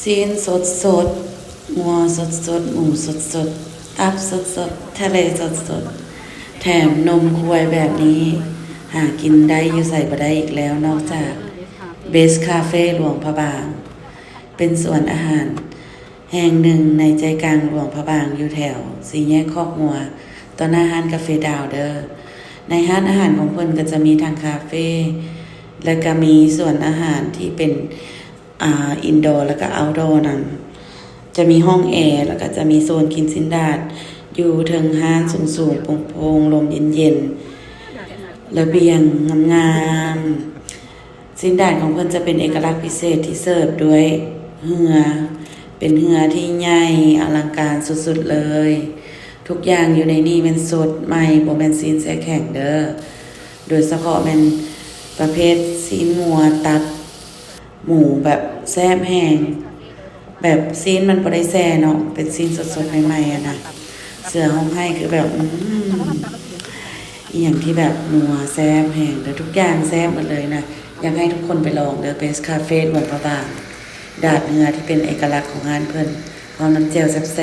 ຊີ້ນສົດໆ, ງົວສົດໆ, ໝູສົດໆ, ຕັບສົດໆ, ທະເລສົດໆ, ແຖມນົມຄວາຍແບບນີ້ ຫາກິນໄດ້ຢູ່ໃສບໍ່ໄດ້ອີກແລ້ວ ນອກຈາກ Best Cafe ຫຼວງພະບາງ. ເປັນສວນອາຫານແຫ່ງໜຶ່ງໃນໃຈກາງຫຼວງພະບາງ ຢູ່ແຖວສີ່ແຍກຄອກງົວ ຕໍ່ໜ້າຮ້ານກາເຟດາວເດີ. ໃນຮ້ານອາຫານຂອງເພິ່ນກໍຈະມີທັງຄາເຟ ແລະ ກໍມີສວນອາຫານທີ່ເປັນ ອ່າ indoor ແລ້ວກໍ outdoor ນຳ. ຈະມີຫ້ອງແອ ແລ້ວກໍຈະມີໂຊນກິນຊີ້ນດາດຢູ່ເທິງຮ້ານສູງໆ ໂປ່ງໆ ລົມເຢັນໆ ລະບຽງງາມໆ. ຊີ້ນດາດຂອງເພິ່ນຈະເປັນເອກະລັກພິເສດທີ່ເສີບດ້ວຍເຮືອ ເປັນເຮືອທີ່ໃຫຍ່ອະລັງການສຸດໆເລີຍ. ທຸກຢ່າງຢູ່ໃນນີ້ແມ່ນສົດໃໝ່ ບໍ່ແມ່ນຊີ້ນແຊ່ແຂງເດີ. ໂດຍສະເພາະແມ່ນປະເພດຊີ້ນງົວ, ຕັບ, ໝູແບບແຊບແຮງ, ແບບຊີ້ນມັນບໍ່ໄດ້ແຊ່ເນາະ, ເປັນຊີ້ນສົດໆໃໝ່ໆ ອະນະ. ເສືອຮ້ອງໄຫ້ຄືແບບ ອືມ ອີ່ຫຍັງທີ່ແບບນົວແຊບແຮງເດີ, ທຸກຢ່າງແຊບໝົດເລີຍນະ. ຢາກໃຫ້ທຸກຄົນໄປລອງເດີ Best Cafe ຫຼວງພະບາງ. ດາດເຮືອທີ່ເປັນເອກະລັກຂອງຮ້ານເພິ່ນ ພ້ອມນ້ຳແຈ່ວແຊບໆ.